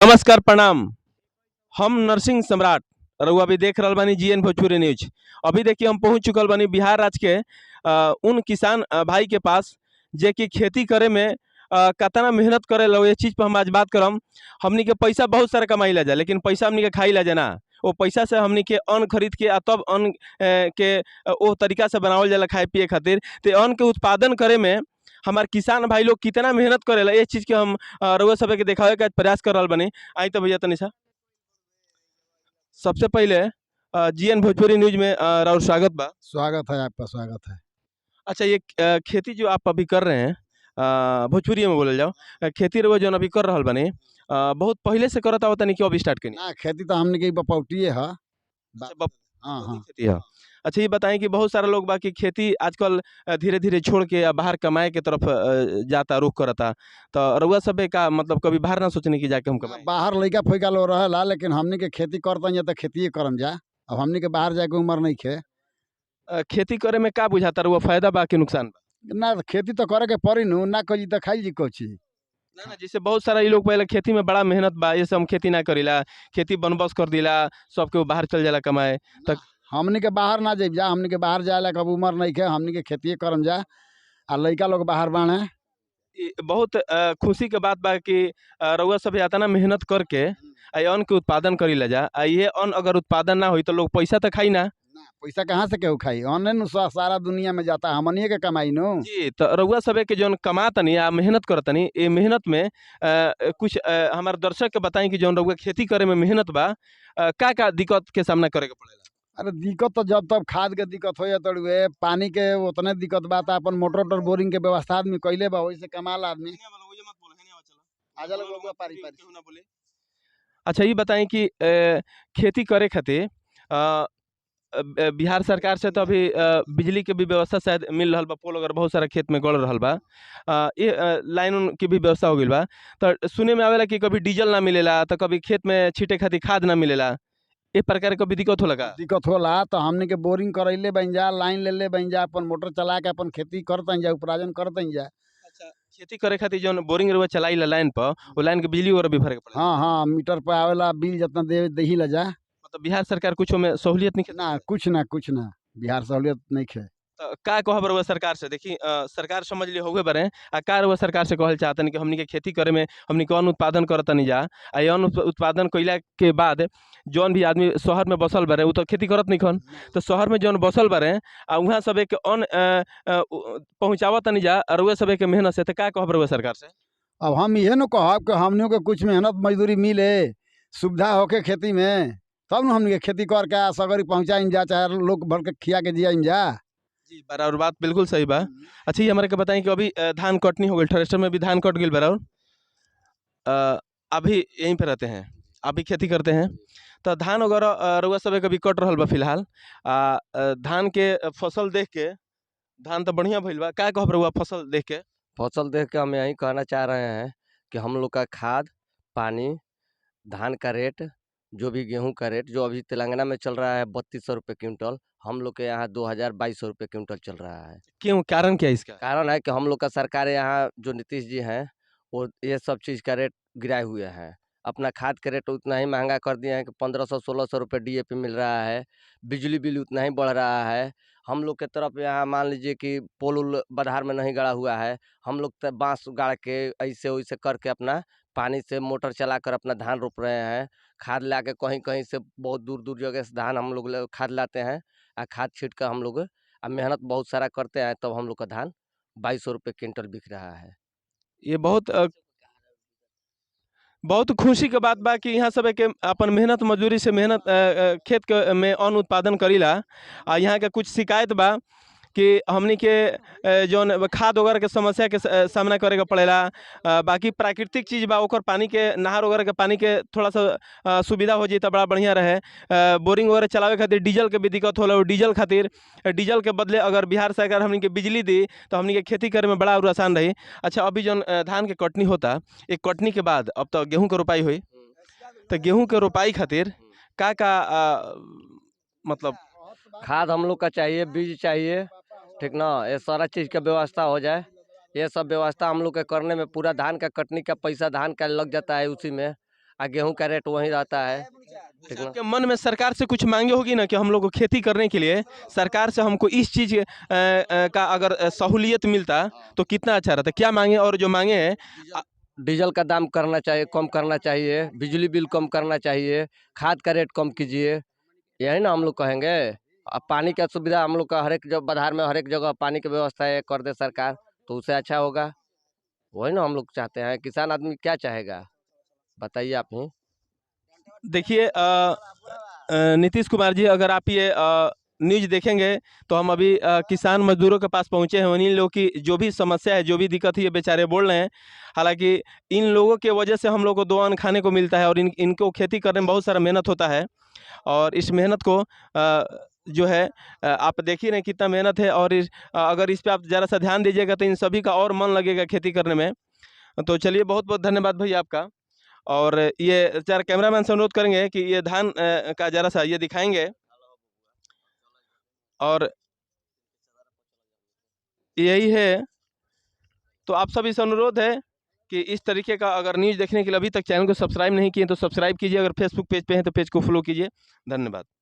नमस्कार, प्रणाम। हम नरसिंह सम्राट, रउआ अभी देख रहल बानी जीएन भोजपुरी न्यूज। अभी देखिए, हम पहुंच चुकल बानी बिहार राज्य के उन किसान भाई के पास जे कि खेती करे में कतना मेहनत करेला, ये चीज़ पर हम आज बात करम। हमनी के पैसा बहुत सारा कमाई ला जा, लेकिन पैसा हमनी के खाई ला जाना। वो पैसा से हमनी के अन्न खरीद के आ तब अन्न के ओ तरीका से बनावल जाला खाए पिए खातिर। तो अन्न के उत्पादन करे में हमार किसान भाई लोग कितना मेहनत करेला, ये चीज़ के हम रउआ सब के देखावे के आज प्रयास कर रहल बानी। आई तो भैया, तनी सा सबसे पहले जीएन भोजपुरी न्यूज में राउर स्वागत बा। स्वागत है आपका, स्वागत है। अच्छा, ये खेती जो आप अभी कर रहे हैं, भोजपुरी में बोलल जाओ, खेती रउआ जौन अभी कर रहल बानी, बहुत पहले से करत आवत तनी कि अब स्टार्ट कनी? ना, खेती तो हमने के बपौटिए है। अच्छा, हाँ। खेती है। अच्छा, ये बताएं कि बहुत सारा लोग बाकी खेती आजकल धीरे धीरे छोड़ के आ बाहर कमाए के तरफ जाता, रुख करता, तो रउआ सब का मतलब कभी बाहर ना सोचने की जाके हम कमाएं? बाहर लइका फइका लोग रहेला, लेकिन हमनी के खेती करतन जा तो खेतिए करम जा। अब हमनी के बाहर जाए के उम्र नहीं खे। खेती करे में का बुझाता रउआ, फायदा बा कि नुकसान बा? ना, खेती तो करे के पड़ी नु, ना करी तो खाई जी कोची? ना ना, जैसे बहुत सारा ये लोग पहले खेती में बड़ा मेहनत बा, ये सब हम खेती ना करीला, खेती बनबस कर दिला, सबके बाहर चल जाला कमाए। हमनी के बाहर ना जाइब जा, हमनी के बाहर जाए ला कब उम्र नहीं खे। हमनी के खेतिए करम जा आ लइका लोग बाहर बाणे। ई बहुत खुशी के बात बा कि रउआ सब इतना मेहनत करके आ अन्न के उत्पादन करीला जा, आ ये अन्न अगर उत्पादन ना होई तो लोग पैसा तो खाई ना। ना, पैसा कहाँ से केहू खाई? अन्न नु सारा दुनिया में जाता, हमनिए के कमाई नु। जी, तो रउआ सब के जौन कमातनी आ मेहनत करतनी, ये मेहनत में कुछ हमार दर्शक के बताई कि जौन रउआ खेती करे में मेहनत बा, का का दिक्कत के सामना करे के पड़ेला? अरे, दिक्कत तो जब तब खाद के दिक्कत हो तड़ुए, पानी के उतने दिक्कत बा, त अपन मोटर वोटर बोरिंग के व्यवस्था आदमी कइले बा, वही से कमाल आदमी आ जाला लोग पारी पारी। अच्छा, ये बताएं कि खेती करे खातिर बिहार सरकार से तो अभी बिजली के भी व्यवस्था शायद मिल रहल बा, पोल अगर बहुत सारा खेत में गड़ रहल बा, ये लाइन उन के भी व्यवस्था हो गइल बा, तो सुने में आवेला कि कभी डीजल ना मिलेला तो कभी खेत में छींटे खातिर खाद ना मिलेला, ये प्रकार के कभी दिक्कत होला का? दिक्कत होला तो हमनी के बोरिंग करैले बन जा, लाइन ले ले बन जा, अपन मोटर चला के अपन खेती करतन जा, उपार्जन करतन जा। अच्छा, खेती करे खातिर जौन बोरिंग रउआ चलाई ला लाइन पर, वो लाइन के बिजली वगैरह भी भरे के पड़ेला? हाँ, मीटर पे आवेला बिल, जितना दे देही ला जा। मतलब बिहार सरकार कुछ में सहूलियत नहीं? ना, कुछ ना, कुछ ना, बिहार सहूलियत नहीं खे। तो का कहब रउआ सरकार से? देखी, सरकार समझ ली होगे बरे, आ का रउआ सरकार से कहल चाहतनी कि हमनी के खेती करे में हमनी के अन्न उत्पादन करतनी जा, आ ये अन्न उत्पादन कइला के बाद जौन भी आदमी शहर में बसल बारे उ तो खेती करत नहीं खन, तो शहर में जौन बसल बारे आ उहाँ सब एक अन्न पहुँचावतनी जा रउआ सब के मेहनत से, तो का कहब रउआ सरकार से? अब हम इहे न कहब कि हमनियों के कुछ मेहनत मजदूरी मिले, सुविधा होके खेती में, तब न हमनी के खेती करके आ सगरी पहुँचाइम जा, चाहे लोग भर के खिया के जियाइम जा। जी, बराबर बात बिल्कुल सही बा। अच्छा, ये हमारे के बताई कि अभी धान कटनी हो गई, थ्रेसर में भी धान कट गई बराबर, अभी यहीं पे रहते हैं, अभी खेती करते हैं, तो धान वगैरह रउआ सब कभी कट रहल बा फिलहाल, धान के फसल देख के, धान तो बढ़िया भइल बा, का कहब रउआ फसल देख के? फसल देख के हम यही कहना चाह रहे हैं कि हम लोग का खाद पानी, धान का रेट जो भी, गेहूं का रेट जो अभी तेलंगाना में चल रहा है 3200 रुपये क्विंटल, हम लोग के यहाँ 2000-2200 रुपये क्विंटल चल रहा है। क्यों, कारण क्या है इसका? कारण है कि हम लोग का सरकार यहाँ जो नीतीश जी हैं वो ये सब चीज़ का रेट गिराए हुए हैं। अपना खाद का रेट उतना ही महंगा कर दिए हैं कि 1500-1600 रुपये डीएपी मिल रहा है, बिजली बिल उतना ही बढ़ रहा है। हम लोग के तरफ यहाँ मान लीजिए कि पोल उल बधार में नहीं गड़ा हुआ है, हम लोग तो बांस गाड़ के ऐसे वैसे करके अपना पानी से मोटर चला कर अपना धान रोप रहे हैं। खाद ला के कहीं कहीं से बहुत दूर दूर जगह से धान हम लोग खाद लाते हैं आ खाद छीट कर हम लोग आ मेहनत बहुत सारा करते हैं, तब हम लोग का धान 2200 रुपये क्विंटल बिक रहा है। ये बहुत बहुत खुशी के बात बा कि यहाँ सब के अपन मेहनत मजदूरी से मेहनत खेत के में अन्न उत्पादन करीला, आ यहाँ के कुछ शिकायत बा कि हमनी के जौन खाद वगैरह के समस्या के सामना करे के पड़ेला, बाकी प्राकृतिक चीज़ बा ओकर पानी के नहर वगैरह के पानी के थोड़ा सा सुविधा हो जाए तो बड़ा बढ़िया रहे। बोरिंग वगैरह चलावे खातिर डीजल के भी दिक्कत होला, डीजल खातिर डीजल के बदले अगर बिहार सरकार हमनी के बिजली दी तो हमनी के खेती करे में बड़ा और आसान रही। अच्छा, अभी जौन धान के कटनी होता, एक कटनी के बाद अब तो गेहूँ के रोपाई हुई, तो गेहूँ के रोपाई खातिर का का मतलब? खाद हम लोग का चाहिए, बीज चाहिए, ठीक ना, ये सारा चीज़ का व्यवस्था हो जाए। ये सब व्यवस्था हम लोग के करने में पूरा धान का कटनी का पैसा धान का लग जाता है उसी में। और गेहूँ का रेट वही रहता है। ठीक ना। आपके मन में सरकार से कुछ मांगे होगी ना कि हम लोग को खेती करने के लिए सरकार से हमको इस चीज़ का अगर सहूलियत मिलता तो कितना अच्छा रहता, क्या मांगे? और जो मांगे हैं, डीजल का दाम करना चाहिए, कम करना चाहिए, बिजली बिल कम करना चाहिए, खाद का रेट कम कीजिए, यही ना हम लोग कहेंगे। अब पानी का सुविधा हम लोग का हर एक जगह, बाजार में हर एक जगह पानी की व्यवस्था है कर दे सरकार तो उससे अच्छा होगा। वही ना हम लोग चाहते हैं। किसान आदमी क्या चाहेगा बताइए आप ही। देखिए नीतीश कुमार जी, अगर आप ये न्यूज देखेंगे तो हम अभी किसान मजदूरों के पास पहुंचे हैं। उन्हीं लोगों की जो भी समस्या है, जो भी दिक्कत है, ये बेचारे बोल रहे हैं। हालांकि इन लोगों के वजह से हम लोग को दो अन्न खाने को मिलता है और इनको खेती करने में बहुत सारा मेहनत होता है और इस मेहनत को जो है आप देख ही रहे हैं कितना मेहनत है। और अगर इस पर आप ज़रा सा ध्यान दीजिएगा तो इन सभी का और मन लगेगा खेती करने में। तो चलिए, बहुत बहुत धन्यवाद भैया आपका। और ये चार कैमरामैन से अनुरोध करेंगे कि ये धान का जरा सा ये दिखाएंगे। और यही है, तो आप सभी से अनुरोध है कि इस तरीके का अगर न्यूज़ देखने के लिए अभी तक चैनल को सब्सक्राइब नहीं किए तो सब्सक्राइब कीजिए। अगर फेसबुक पेज पे हैं तो पेज को फॉलो कीजिए। धन्यवाद।